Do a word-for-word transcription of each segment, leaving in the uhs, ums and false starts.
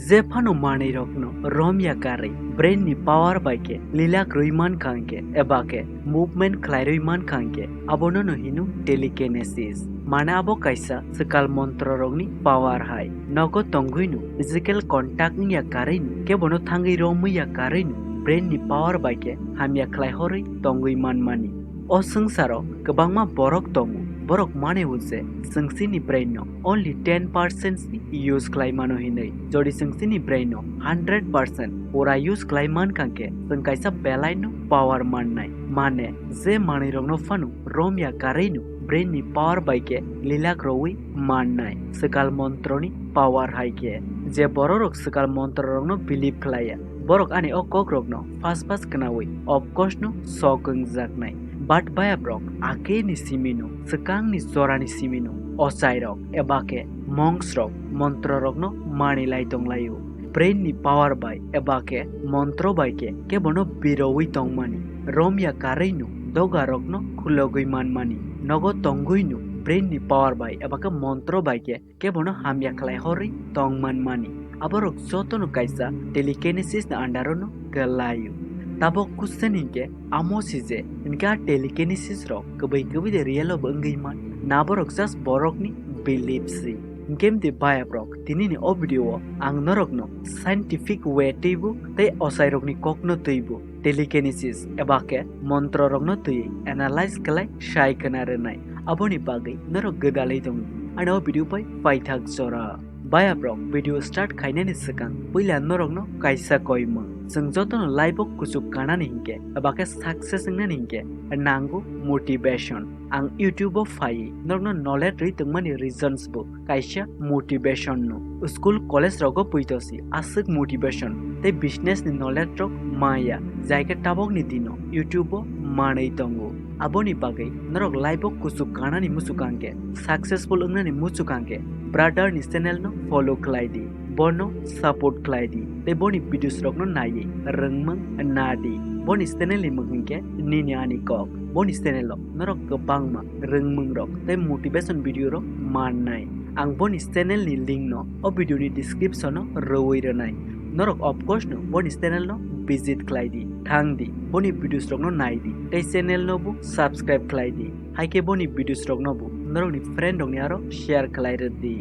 Je phano manwi rokno romya karwi brain ni power bai khe lilak rwi mankha hwnkhe eba khe movement khlai rwi mankha hwnkhe abono no hino telekinesis. Mane abo kaisa swkal montro rokni power hai. Nogo tongwino physical contact wngya karwino kebono thangwi romwi ya karwino brain ni power bai khe hamya khlai horwi tongwi manmani. O swngcharo kwbangma borok tongo, borok mane o je chwng chini brain no only ten percent ni use khlai mano hinwi. Jodi chwng chini brain no hundred percent pura use khlai mankha khe chwng kaisa belai no power mannai. Mane je manwi rokno phano romya karwino brain ni power bai khe lilak rwi mannai. Swkal montro ni power hai khe je borok rok swkal montro rokno believe khlaiya, borok ani o kok rokno fast fast khnawi obkos no sok wngjaknai. But baya borok akeni simino, swkangni jorani simino, ochai rok eba khe monks rok montro rokno mani lai tonglaio. Brain ni power bai eba khe montro bai khe kebono birowi tongmani, romya karwino doga rokno khulogwi manmani, nogo tongwino brain ni power bai eba khe montro bai khe kebono hamya khlai horwi tong manmani. Aborok jotono kaisa telekinesis ni under o no kwlaio. Tabok question hinkhe amo si je, hinkhe a telekinesis rok kwbwi kwbwi de real o bo wngwi man, na borok just borokni belief si. Hinkhe mdi bayap rok, tinini o video o ang norokno scientific way twibo tei ochai rokni kokno twibo telekinesis eba khe montro rokno twiwi analyze khlai sai khna rwnai. Aboni bagwi norok gwdalwi tong di. Ani o video bai paithak jora. Bayap rok, video start khainani swkang puila norokno kaisa koimung. Chwng jotono life o kuchuk kanani hinkhe eba khe success wngnani hinkhe nango motivation. Ang YouTube o phaiwi norokno knowledge rwi tongmani reasons bo kaisa motivation no. School college rogo puitosi aswk motivation tei business ni knowledge rok maya, jai khe tabokni dino YouTube o manwi tongo. Aboni bagwi norok life o kuchuk kanani muchukang khe, successful wngnani muchukang khe, brother ni channel no follow khlai di, bono support khlai di tei boni videos rokno naiwi rwngmung na di. Boni channel ni mung hinkhe Nini Ani Kok. Boni channel o norok kwbangma rwngmung rok tei motivation video rok mannai. Ang boni channel ni link no o video ni description o rwui rwnai. Norok of course no boni channel no visit khlai di, thang di, boni videos rok no nai di tei channel no bo subscribe khlai di. Hai khe boni videos rok no bo norok ni friend rok ni aro share khlai rw di.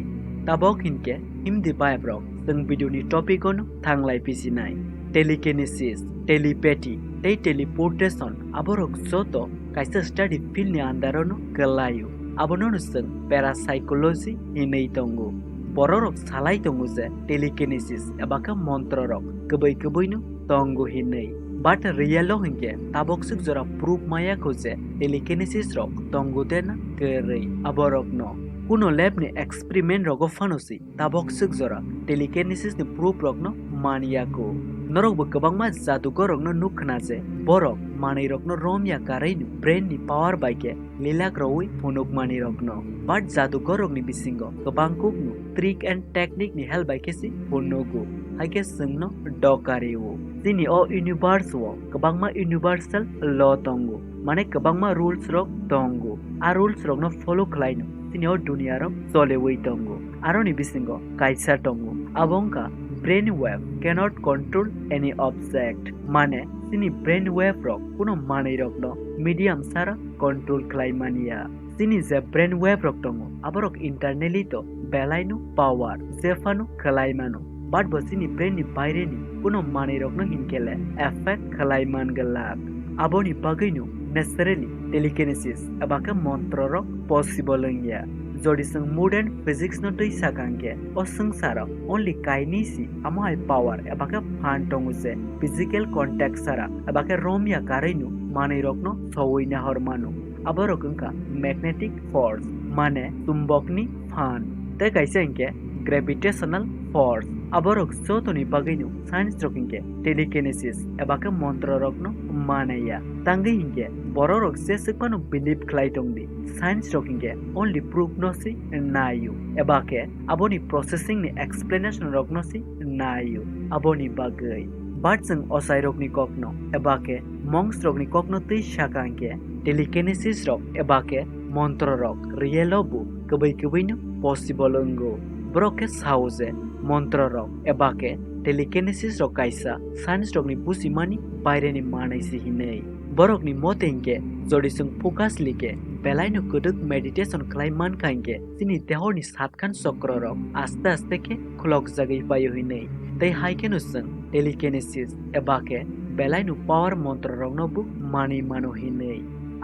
Tabok hinkhe himdi bayap rok, chwng video ni topic o no thanglai pisinai. Telekinesis, telepathy tei teleportation aborok joto kaisa study field ni under o no kwlaio. Abono no chwng parapsychology hinwi tongo. Bororok salai tongo je telekinesis eba khe montrorok kwbwi kwbwino tongo hinwi. But real o hinkhe tabokswk jora proof maya kho je telekinesis rok tongo de na kwrwi. Aborokno kuno lab ni experiment rogo phano si tabokswk jora telekinesis ni proof rokno man ya kho. Norokbo kwbangma jadugar rokno nuk khna je borok manwi rokno rom ya karwi no brain ni power bai khe lilak rwi phunukmani rokno. But jadugar rokni bisingo kwbang kukno trick and technique ni help bai khe si phunugo, hai khe chwngno dokario. Chini o universe o kwbangma universal law tongo, mane kwbangma rules rok tongo. A rules rokno follow khlaino chini o dunia rok choliwi tongo. Aroni bisingo kaisa tongo, abo wngkha brain wave cannot control any object, mane chini brain wave rok kuno manwi rokno medium sara control khlai manya. Chini je brain wave rok tongo, aborok internally to belai no power, jephano khlai mano. But bo chini brain ni baire ni kuno manwi rokno hinkhe le affect khlai man glak. Aboni bagwi no naturally telekinesis eba khe montro rok possible wngya. Jodi chwng modern physics no twi sakang khe, o swngcharo only kainwi si amo hai power eba khe phan tongo je physical contact sara eba khe rom ya karwi no manwi rokno sowi nahor mano. Aborok wngkha magnetic force, mane chumbokni phan, tei kaisa hinkhe gravitational force. Aborok jotoni bagwino science rok hinkhe telekinesis eba khe montro rokno manaya. Tangwi hinkhe bororok jeswk phano believe khlai tongdi, science rok hinkhe only proof no si naio, eba khe aboni processing ni explanation rokno si naio. Aboni bagwi but chwng ochai rokni kokno eba khe monks rokni kokno twi sakang khe telekinesis rok eba khe montro rok real o bo kwbwi kwbwi no possible wngo. Borok khe sao je, montro rok eba khe telekinesis rok kaisa science rokni busimani baireni manwi se hinwi. Borokni mote hinkhe jodi chwng focus li khe belaino kwdwk meditation khlai mankha hinkhe chini dehorni satkhan chokro rok aste aste khe khulokjagwi paio hinwi. Tei hai kheno chwng telekinesis eba khe belaino power montro rokno bo manwi mano hinwi.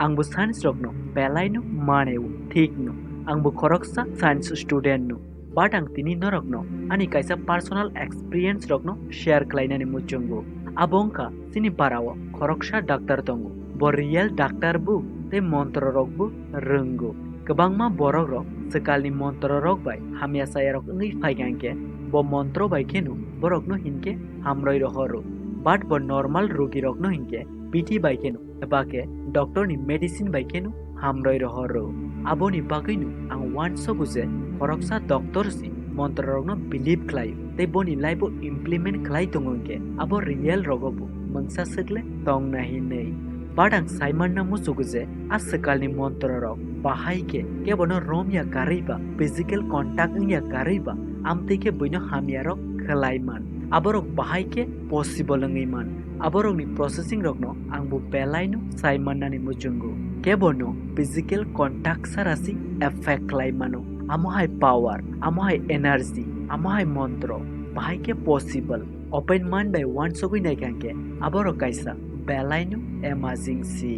Angbo science rokno belaino maneo, thik no. Angbo khoroksa science student no. But ang tini norokno ani kaisa personal experience rokno share khlainani muchungo. Abo wngkha chini barao khoroksa doctor tongo. Bo real doctor bo tei montro rok bo rwngo. Kwbangma borok rok swkalni montro rok bai hamya chaya rok wngwi phaikha hinkhe bo montro bai kheno borokno hinkhe hamroi rohoro. But bo normal rugi rokno hinkhe bithi bai kheno eba khe doctor ni medicine bai kheno hamroi rohoro. Aboni bagwino ang uansogo je khoroksa doctor si montro rokno believe khlai tei boni life o implement khlai tongo hinkhe abo real rogo bo mungsa swkle tongna hinwi. But ang saimanna muchugo je a swkalni montro rok bahai khe kebono romya karwi ba physical contact wngya karwi ba amtwi khe buino hamya rok khlai man. Aborok bahai khe possible wngwi man. Aborokni processing rokno angbo belaino sai mannani muchungo. Kebono physical contact sara si effect khlai mano. Amo hai power, amo hai energy, amo hai montro, bahai khe possible. Open mind bai uansugwi naikha hinkhe aborok kaisa belaino amazing si.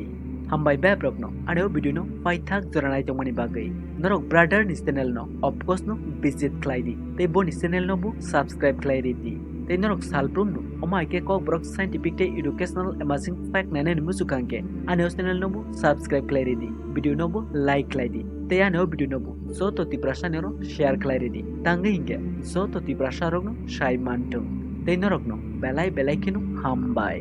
Hambai bebrokno ani o video no paithak jora nai tongmani bagwi. Norok brother ni channel no of course no visit khlai di tei boni channel no bo subscribe khlai ri di. Tei norok salbrum no omo hai khe Kokborok scientific tei educational amazing fact nainani muchukha hinkhe ani o channel no bo subscribe khlai ri di, video no bo like khlai di tei ani o video no bo joto Tiprasa ni oro share khlai ri di. Tangwi hinkhe joto Tiprasa rokno sai manthung tei norokno belai belai kheno hambai.